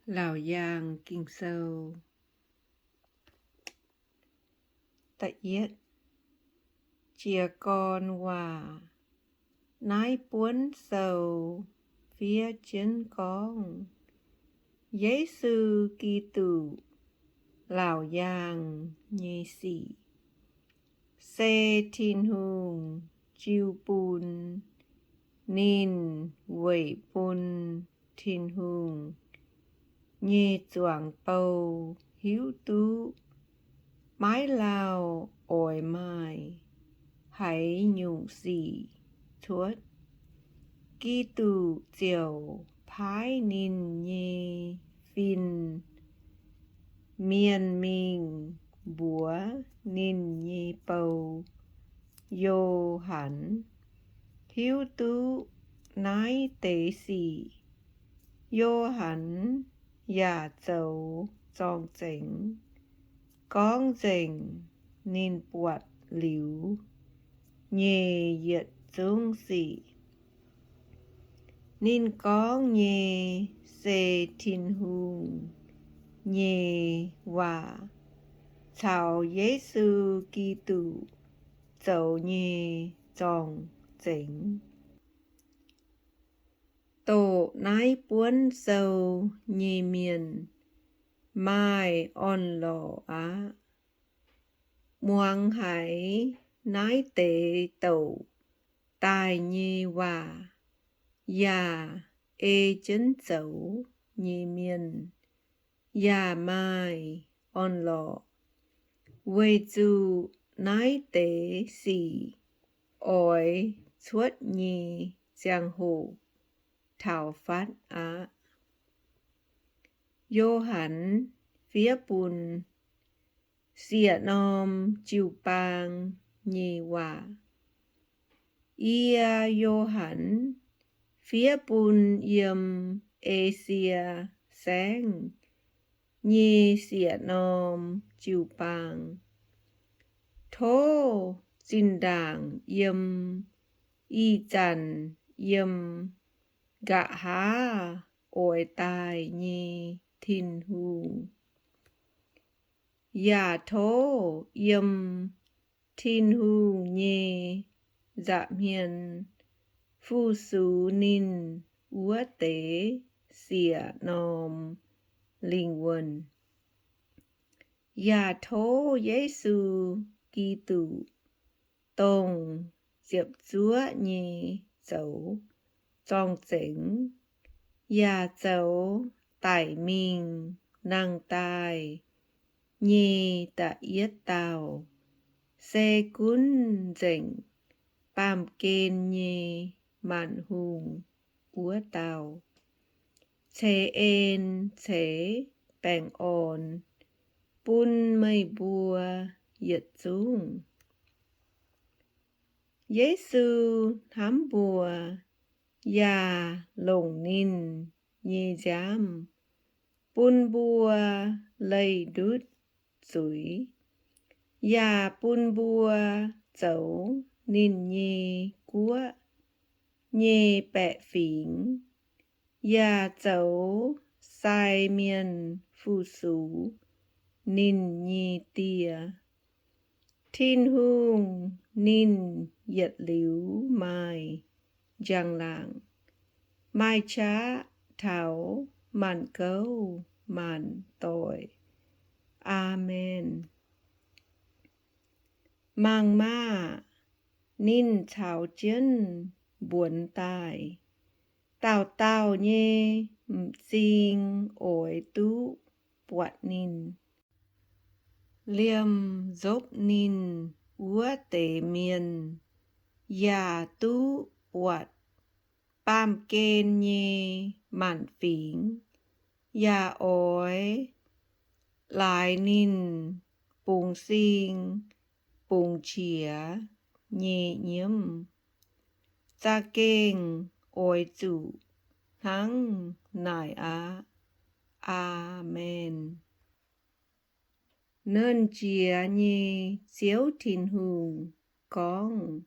Laauc Yaangh Ging-Sou. Jiez Gorn Waac. Naaiv buonv sou fiev jienv gorngv Yesu Giduc Laauc Yaangh nyei sic, se Tin-Hungh jiu bun ninh weic bun Tin-Hungh nyei zuangx bou hiuv duqv maiv lauh oix maaih haaix nyungc sic cuotv. Giduc ziouc paaiv ninh nyei fin-mienh mingh mbuox ninh nyei bou, Yo^han, hiuv duqv naaiv deix sic. Yo^han yaac zoux zorng-zengx gorngv nzengc ninh buatc liuz nyei yietc zungv sic. Ninh gorngv nyei se Tin-Hungh nyei waac caux Yesu Giduc zoux nyei zorng-zengx. Doqc naaiv buonv sou nyei mienh maaih orn-lorqc aqv. Muangx haiz naaiv deix douc daaih nyei waac yaac ei jienv zoux nyei mienh yaac maaih orn-lorqc, weic zuqc naaiv deix sic oix cuotv nyei ziangh hoc taux fatv aqv. Yo^han fiev bun siec norm jiu-baang nyei waac. Yie, Yo^han, fiev bun yiem Esie Saengv nyei siec norm jiu-baang. Tov zinh ndaangc yiem, ih zanc yiem, nqa'haav oix daaih nyei Tin-Hungh, yaac tov yiem Tin-Hungh nyei nza'hmien fu-sux ninh wuov deix siec norm lingh wuonh. Yaac tov Yesu Giduc, dongh ziepc zuoqv nyei zoux zorng-zengx yaac zoux daic mingh nangh daaih nyei da'yietv dauh, se gunv nzengc baamh gen nyei maanc hungh wuov dauh, ceix en ceix baengh orn bun meih mbuo yietc zungv. Yesu hnamv mbuo yaac longc ninh nyei nziaamv bun mbuo leih ndutv zuiz, yaac bun mbuo zoux ninh nyei guoqv nyei baeqc fingx, yaac zoux sai mienh fu-sux ninh nyei die. Tin-Hungh ninh yietc liuz maaih njang-laangc, maaih qaqv taux maanc gouv maanc doic. Aamen. Mangc maah! Ninh caux jienv mbuonx daaih. Dauh dauh nyei m'zing oix duqv buatc ninh. Liemh nzopv ninh wuov deix mienh yaac duqv buatc baamh gen nyei maanc fingx, yaac oix laaix ninh bungx sing bungx qiex nyei nyiemv. Za'gengh oix zuqc hnangv naaic aqv. Aamen. Nernh Jiex nyei Ziouv Tin-Hungh gorngv,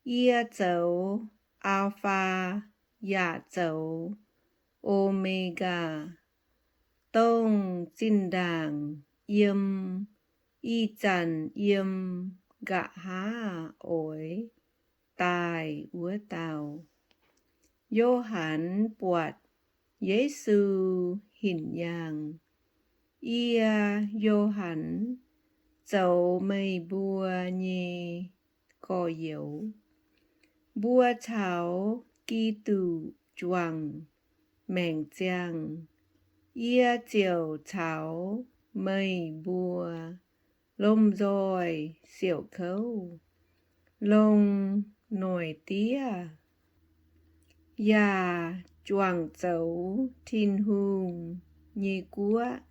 Yie zoux Aa^faa yaac zoux O^me^gaa, dongh zinh ndaangc yiem, ih zanc yiem, nqa'haav oix daaih wuov dauh. Yo^han buatc Yesu hinc yaangh. Yie, Yo^han, zoux meih mbuo nyei gorx-youz. Mbuo caux Giduc juangc maengc ziangh. Yie ziouc caux meih mbuo lomh nzoih siouc kouv, longc noic diev, yaac juangc zoux Tin-Hungh nyei guoqv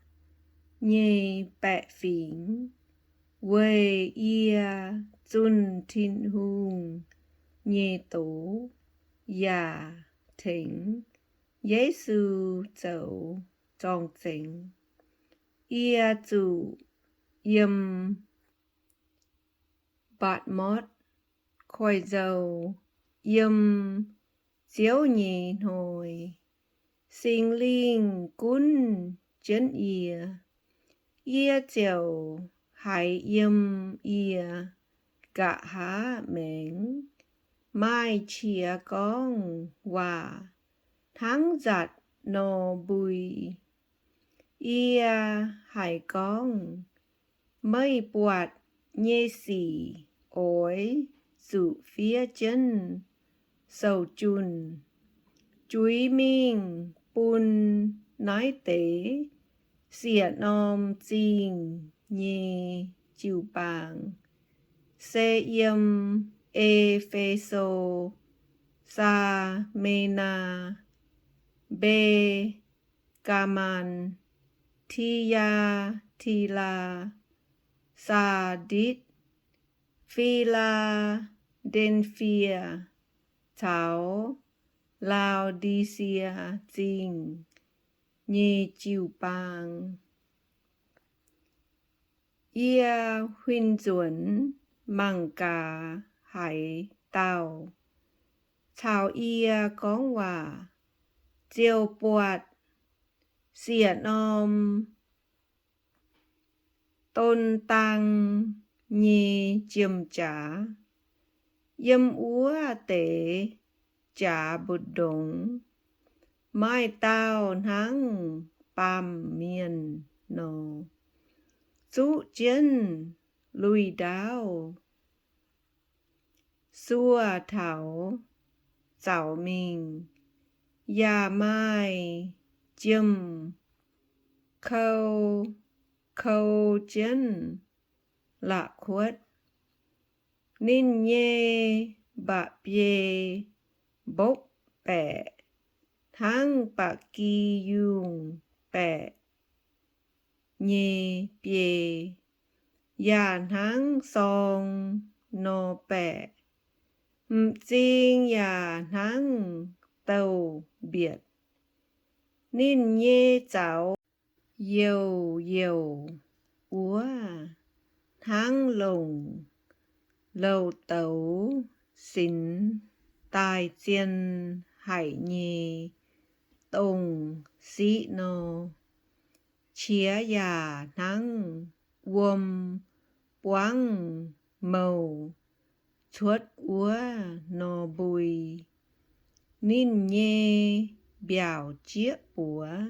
nyei baeqc fingx, weic yie zunh Tin-Hungh nyei doz yaac tengx Yesu zoux zorng-zengx. Yie zuqc yiem Mbaac^mortv Koiv-Nzou. Yiem Ziouv nyei hnoi, Singx Lingh gunv jienv yie. Yie ziouc haiz yiem yie nqa'haav maengx maaih qiex gorngv waac hnangv nzatc nor mbui. Yie haiz gorngv, meih buatc nyei sic oix zuqc fiev jienv sou-junh, juix mingh bun naaiv deix siec norm zingh nyei jiu-baang, se yiem E^fe^so, Saa^me^naa, Mbe^gaa^maan, Ti^yaa^ti^laa, Saa^nditc, Fi^laa^nden^fie, caux Lau^ndi^sie Zingh nyei jiu-baang. Yie huin nzuonx mangc gaax haaix dauh caux yie gorngv waac, ziouc buatc siec norm don dang nyei jiem-jaax. Yiem wuov deix jaax mbu'ndongx maaih dauh hnangv baamh mienh nor, zuqv jienv lui-ndaauv suoh taux zaux mingh, yaac maaih jiem-kou kou jienv la'kuotv. Ninh nyei mba'biei mbopv baeqc hnangv ba'gi yungh baeqc nyei biei, yaac hnangv sorng nor baeqc. M'zing yaac hnangv douz-mbietc. Ninh nyei zaux youc youc wuov hnangv longc louc douz sinx daaih zien haic nyei dongh siqv nor. Qiex yaac hnangv wuom buangv mouc cuotv wuov nor mbui. Ninh nyei mbiaauc jieqv buoz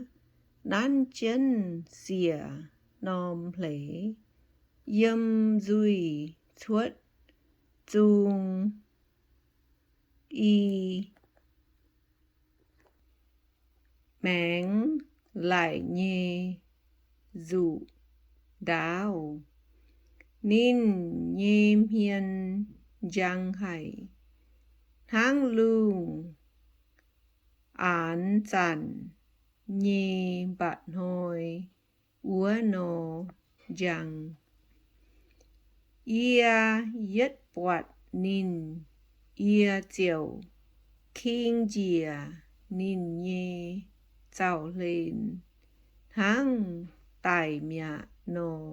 nanv jienv siec norm hleix, yiem nzuih cuotv zung i maengx laic nyei nzuqc ndaauv. Ninh nyei hmien njang haic, hnangv lungh aanx zanc nyei mba'hnoi wuov nor njang. Yie yietv buatc ninh, yie ziouc king njiec ninh nyei zaux-hlen hnangv daic mi'aqv nor.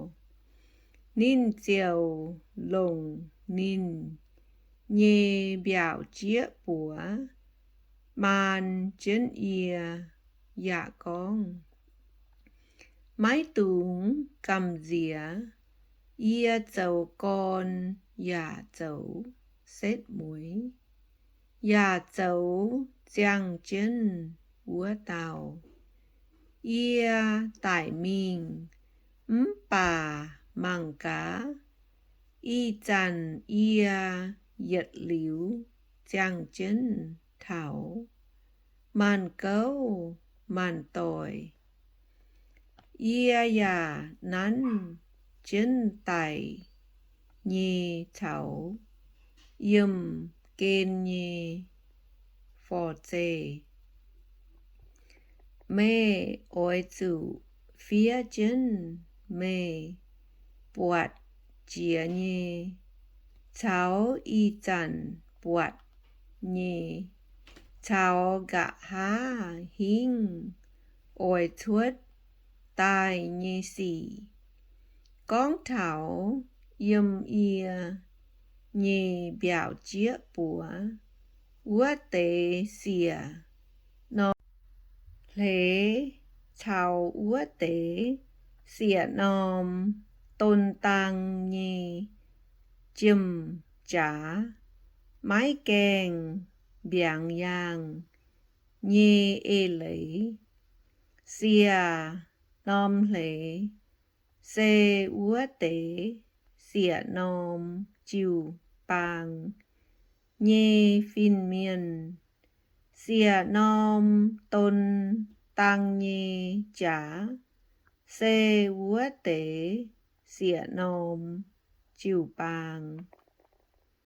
Ninh ziouc longc ninh nyei mbiaauc jieqv buoz maan jienv yie yaac gorngv, maiv dungx gamh nziex. Yie zoux gorn yaac zoux setv mueiz, yaac zoux ziangh jienv wuov dauh. Yie daic mingh mv baac mangc gaax, ih zanc yie yietc liuz ziangh jienv taux maanc gouv maanc doic. Yie yaac nanv jienv daic nyei caux yiemh gen nyei forv-zeih. Meih oix zuqc fiev jienv meih buatc jiex nyei caux ih zanc buatc nyei, caux nqa'haav hingv oix cuotv daaih nyei sic. Gorngv taux yiem yie nyei mbiaauc jieqv buoz wuov deix siec norm hleix caux wuov deix siec norm don dang nyei jiem-jaax, maiv gaengh mbiaangx yaangh nyei eix leiz. Siec norm hleix se wuov deix siec norm jiu-baang nyei fin-mienh. Siec norm don dang nyei jaax se wuov deix siec norm jiu-baang.